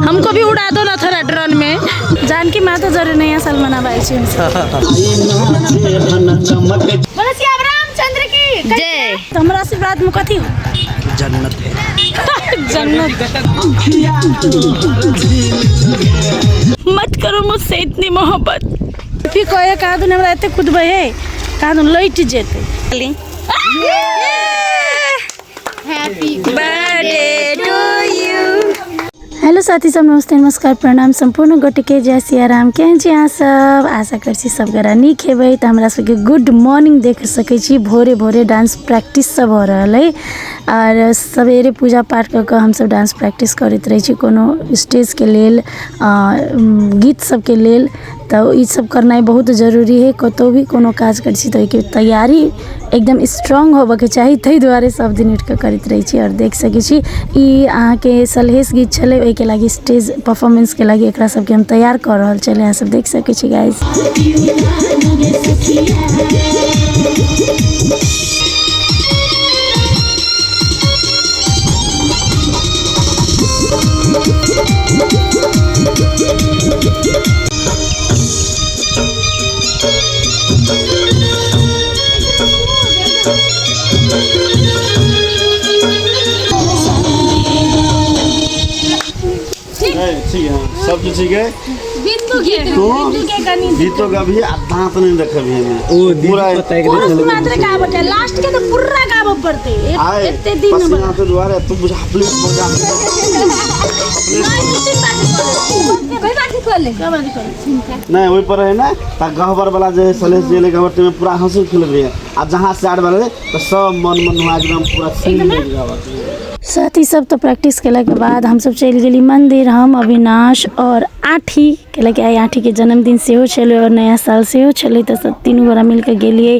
हमको भी उड़ा दो ना थोड़ा ड्रोन में। जानकी माता जरे नया साल मनाबै छी हमसब। बोलो सियावर रामचंद्र की जय। तो हमरा आशीर्वाद में कथी हो? जन्नत है। जन्नत। मत करो मुझसे इतनी मोहब्बत। फिर कहे कहा दून हमरा एते कुदबै है, कहा दून लैट जेतै। Happy birthday to you. Hello साथी सब, नमस्ते, नमस्कार, प्रणाम सम्पूर्ण गोटेके। जय सियाराम। केहन छी अहाँ सब? आशा करै छी सब गोरा नीक हेबै। तऽ हमरा सबके गुड मॉर्निंग। देख सकै छी भोरे भोरे डांस प्रैक्टिस सब भऽ रहल अइ आर सवेरे पूजा पाठ कऽ कऽ हमसब डांस प्रैक्टिस करैत रहै छी कोनो स्टेजके लेल, गीत सबके लेल। तऽ ई सब करनाइ बहुत जरूरी हइ। कतहु भी कोनो काज करै छी तऽ ओहिके तैयारी एकदम स्ट्रॉन्ग होबऽके चाही, ताहि दुआरे सब दिन उठिकऽ करैत रहै छी। आओर देख सकै छी, ई अहाँके सलहेस गीत छलै, ओहिके लागि स्टेज परफॉर्मेंसके लागि एकरा सबके हम तैयार कऽ रहल छलै। अहाँ सब देख सकै छी गाइस। ठीक है, सब चीज ठीक है। बिंदु के तो बिंदु के कनी गीतो गाबी आ दांत नहीं देखबी हमें। ओ दीदी पूरा पता है। पुरुष मात्र गाबऽ के, लास्ट के तऽ पूरा गाबऽ पड़तै। आए एते दिन पसीना तो दुआरे तू बुझा प्लीज बजा। नहीं, ओहि पर रहे ना त गहबर वाला जे सलेश जे गहबर ते में पूरा हंसी खेलत रहे आ जहाँ साइड वाला रहे तो सब मन मन हुआ एकदम पूरा सीन गहबर। साथी सब, तऽ प्रैक्टिस केलाके बाद हमसब चलि गेली मन्दिर, हम, अविनाश आओर आठी। कैलाकि आइ आठीके जन्मदिन सेहो छलै आओर नया साल सेहो छलै, तऽ सब तीनू गोरा मिलके गेलियै।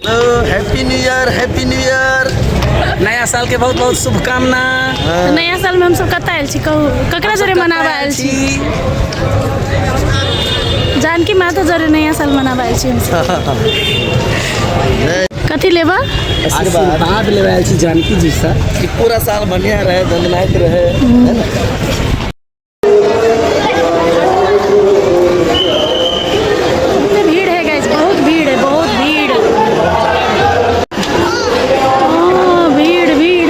Happy new year, happy new year. नया साल के बहुत बहुत शुभकामना। तऽ नया सालमे हमसब कतऽ आयल छी कहू? ककरा जरे मनाबऽ आयल छी? जानकी माता जरे नया साल मनाबऽ आयल छी हमसब। कथी लेबऽ? आशीर्वाद लेबे आयल छी जानकी जी से कि पूरा साल बढ़िया रहे, दंदनाइत रहे, है ना? बहुत भीड़ है गाइस, बहुत भीड़ है, बहुत भीड़। हाँ, भीड़ भीड़।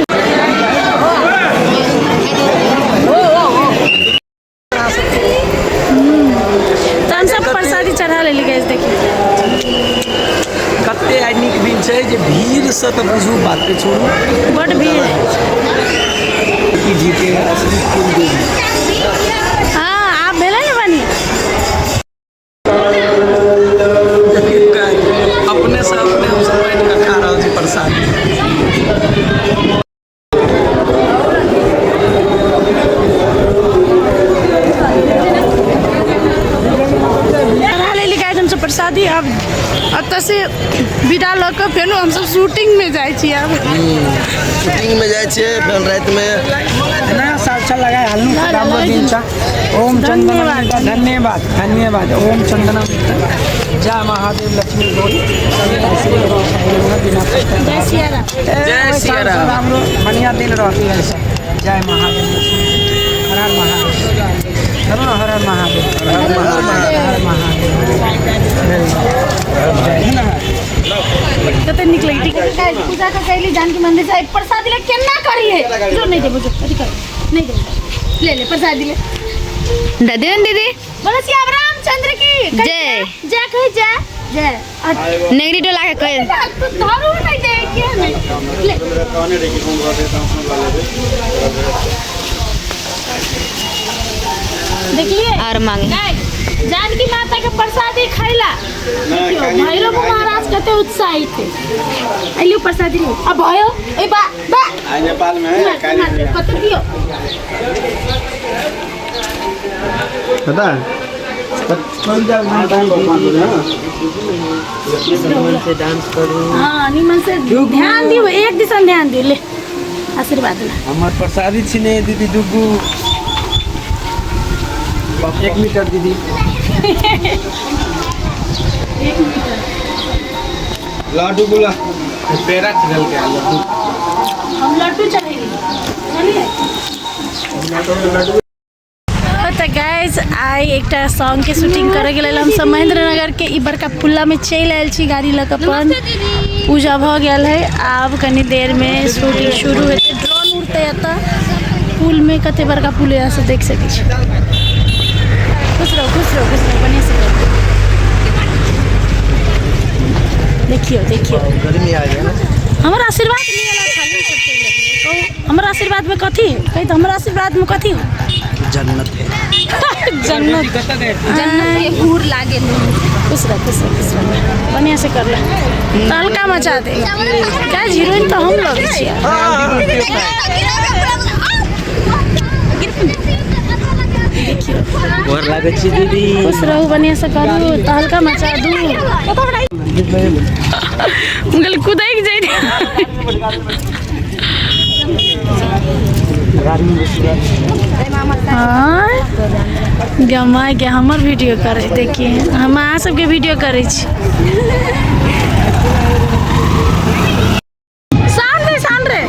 तऽ हमसब प्रसादी चढ़ा लेली गाइस, देखिए। कते आइ नीक दिन छै जे भीड़ से तऽ बुझू बाते छोड़ू। बड भीड़ है। की जी के असली कुलदेवी। हाँ, आब भेलै ने बनी। अपने से अपने हमसब बाँटि कऽ खा रहल छी प्रसादी। चढ़ा लेली गाइस हमसब प्रसादी। आब एतऽ से विदा लऽ कऽ फेनो हमसब शूटिंग में जाइ छी आब। शूटिंग में जाइ छियै फेर रातिमे। नयाँ साल छ, लगाइहाल्नु, राम्रो दिन छ। ओम चन्दना। धन्यवाद। धन्यवाद, धन्यवाद। ओम चन्दना, जय महादेव, लक्ष्मी गौरी। जय सियाराम। जय सियाराम। राम्रो बढ़िया दिन रहती है सब। जय महादेव, लक्ष्मी, हर हर महादेव। हर हर महादेव, हर हर महादेव। कते नीक लगी। ठीक है, पूजा कऽ के अयली जानकी मंदिर से। प्रसादी ले केना करिए जो नहीं देबो, जो कथी कर नहीं देबो, ले ले प्रसादी ले। दे दे दीदी। बोलो सियावर रामचंद्र की जय। जय कही, जय जय। नेगरी डोला के कहे। तू धरू नहीं दे के नहीं ले। कहने रहे कि फोन कर देता हूँ, फोन कर लेबे। देखिए और मांगे। गाइस, जानकी माता के प्रसादी खैला देखियो भैरव महाराज कते उत्साहित है। अइलियो प्रसादी ले। अब भयो ए बा बा। आई नेपाल में है। मार, कते दियो। पता है टाइम पर 5 बजे। हाँ। हाँ, निमन से ध्यान दियो, एक दिसन ध्यान दियो। ले आशीर्वाद ला। हमर प्रसादी छिने दीदी दुगू 1 मीटर दीदी। लड्डू गुला पेड़ा छिनल के लड्डू। हम लड्डू चढ़ेली, चलिए। तऽ गाइज आइ एकटा सॉन्ग के शूटिंग करे के लेल हमसब महेंद्र नगर के ई बड़का पुल्ला में चलि आयल छी गाड़ी लऽ कऽ अपन। पूजा भऽ गेल है, आब कनी देर में शूटिंग शुरू हेतै। ड्रोन उड़तै एतऽ पुल में, कते बड़का पुल है, अहाँ सब देख सकै छी। खुश रहो, खुश रहो, खुश रहो, बढ़िया से करू। देखियौ देखियौ, गर्मी आ गया ना। हमर आशीर्वाद लिअ ला खाली सब चलि अबियै। कहू हमर आशीर्वाद में कथी है? कही तऽ हमर आशीर्वाद में कथी है? जन्नत है। जन्नत, जन्नत के हूर लागे। खुश रह, खुश रह, खुश रह, बढ़िया से कर ले, तहलका मचा दे। गाइस हीरोइन तऽ हम लगै छियै। देखियौ गोर लागै छी दीदी। खुश रहू, बढ़िया से करू, तहलका मचा दू। हम कुदैक जाइ। हाँ गमाय के हमर वीडियो करे। देखिए हम अहाँ सबके वीडियो करै छी। सान रे, सान रे।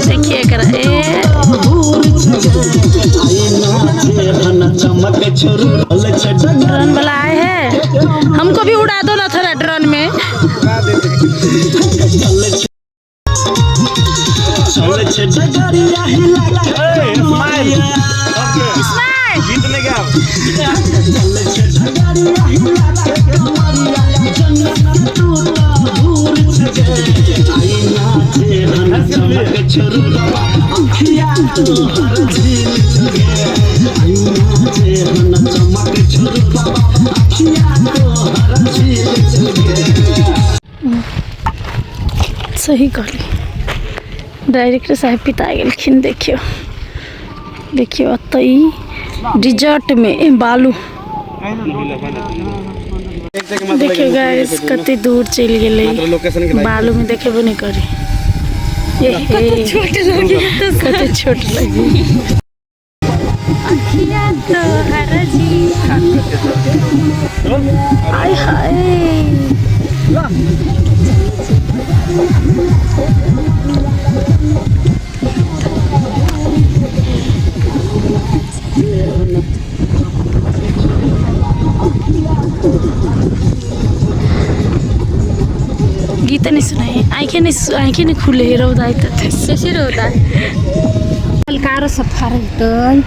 देखिए एकरा ए ड्रोन वाला आए है, हमको भी उड़ा दो ना थोड़ा ड्रोन में। स्माइल। गीत नहीं गाओ। सही कहली, डायरेक्टर साहब पिता गेलखिन। देखियौ देखियौ, ओतऽ ई डिजर्ट में ए बालू। देखियौ गाइस कते दूर चलि गेलै, बालू में देखेबो नहि करी। कते छोट लगे, कते छोट लगे। अखिया तोहर जी, आय हाय। गीत नहीं सुनाई, आँखें नहीं, आँखें नहीं खुले है रौदा तते। बेसी रौदा हल्का सब फाड़तै।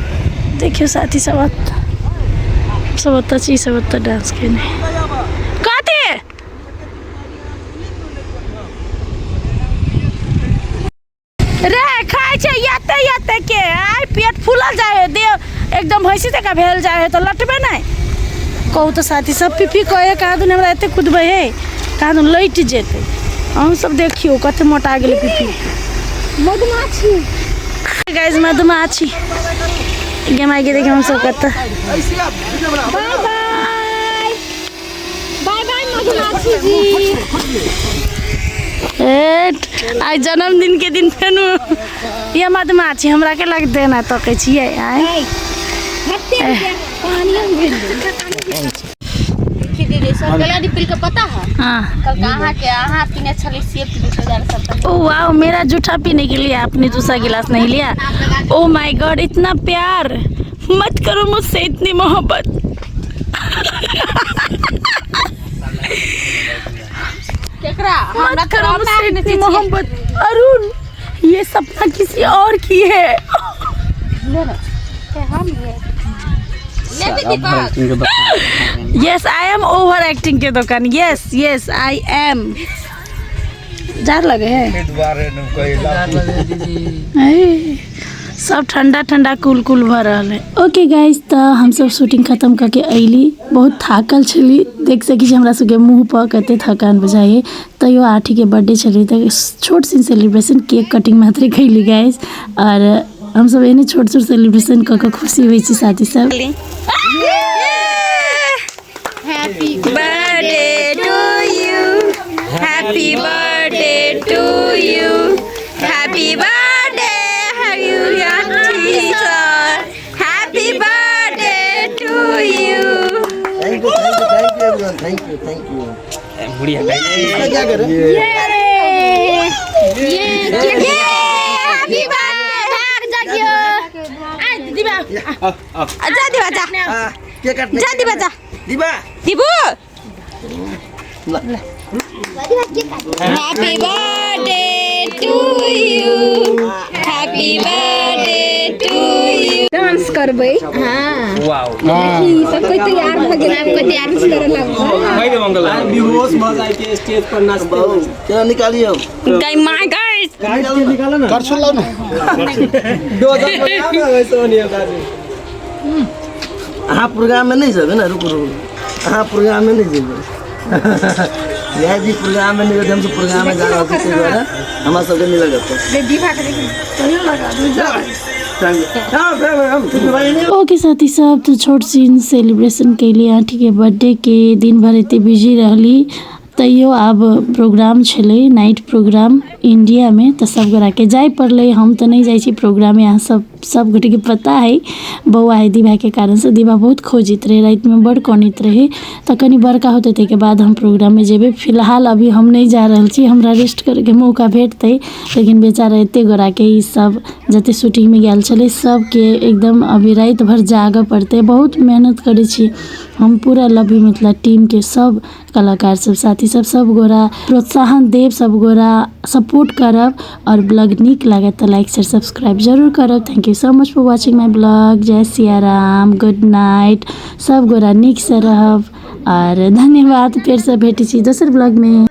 देखियौ साथी सब, ओतऽ सब ओतऽ छी, सब ओतऽ डांस केने। कथी रे खाइ छै एते एते के? आइ पेट फूलल जाइ है, देह एकदम भैंसी जकाँ भेल जाइ है, तऽ लटबे नहि। कहू तऽ साथी सब, पी पी कहे कहाँ दुन हमरा एते कुदबै है, कहाँ दुन लटि जेतै। अहूँ सब देखियौ कते मोटा गेलै पीपी। मधुमाछी गाइस, मधुमाछी गेमाई के देखियौ हम सब कतऽ। बाय बाय, बाय बाय मधुमाछी जी। एट आइ जन्मदिन के दिन फेनु ये मधुमाछी हमरा के लग देना तकै छियै आइ। दीदी सब गला पी के पता है? हाँ। कल अहाँ के अहाँ पीने छली से 2070। ओ वाह, मेरा जूठा पीने के लिए आपने दूसरा गिलास नहीं लिया। ओ my God, इतना प्यार मत करो मुझसे, इतनी मोहब्बत केकरा मत करो मुझसे, इतनी मोहब्बत। अरुण, ये सपना किसी और की है। ले Deepak. Yes I am over acting के दुकान। Yes yes I am. जार लगे है, सब ठंडा ठंडा कुल कुल भऽ रहल है। ओके गाइस, तऽ हमसब शूटिंग खत्म करके अयली, बहुत थाकल छली। देख सकै छी हमरा सबके मुँह पर कते थकान बुझाइए। तैयो आठी के बर्थडे छलै तऽ छोट सिन सेलिब्रेशन केक कटिंग मात्रे कैली गाइस। और हमसब एहने छोट छोट सेलिब्रेशन कऽ कऽ खुशी होइ छी साथी सब। Happy birthday to you. Thank you thank you. इसका क्या करें? ये ये हैप्पी बर्थडे जागियो आ दिबा जा दिबा जा। हाँ, के काटने? जा दिबा जा। दिबा। दिबु, happy birthday to you, happy birthday to you. Dance करबै। हां। वाओ। देखी, सब कोई तैयार भ गेल, सब कोई तैयार करे लगबै। बेहोश भ जाए के स्टेज पर नाचते। बहु क्या निकालियो? गई my guys. करछुल लाउ न। अहाँ प्रोग्राम में नहीं जेबै ने? रुकू रुकू, अहाँ प्रोग्राम में नहीं जेबै? जय जी, प्रोग्राम में नहीं जेबै। हमसब प्रोग्राम में जा रहल छी, ताहि दुआरे हमरा सबके नहि लगत। ओके साथी सब, तऽ छोट सीन सेलिब्रेशन कैली आँटीके बर्थडे के। दिन भर एते बिजी रहली, तैयो आब प्रोग्राम छलै, नाइट प्रोग्राम इंडियामे, तऽ सब गोराके जाय पड़लै। हम तऽ नहि जाइ छी प्रोग्राममे, अहाँ सब सब गोटेके पता है। बौआ है दिभाके कारणसँ दिभा बहुत खोजैत रहै, रातिमे बड़ कनैत रहै। तऽ कनि बड़का होतै, ताहिके बाद हम प्रोग्राममे जेबै। फिलहाल अभी हम नहि जा रहल छी, हमरा रेस्ट करैके मौका भेटतै। लेकिन बेचारा एते गोराके, ई सब जते शूटिंगमे गेल छलै, सबके एकदम अभी राति भरि जागऽ पड़तै। बहुत मेहनत करै छी हम। पूरा लव you Mithila टीमके सब कलाकार सब, साथी सब, सब गोरा प्रोत्साहन देब, सब गोरा सपोर्ट करब। और ब्लॉग नीक लागत तऽ लाइक, शेयर, सब्सक्राइब जरूर करब। Thank you so much for watching my blog. जय सिया राम, गुड नाइट। सब गोरा नीकसँ रहब और धन्यवाद। फेरसँ भेटै छी दोसर ब्लॉगमे।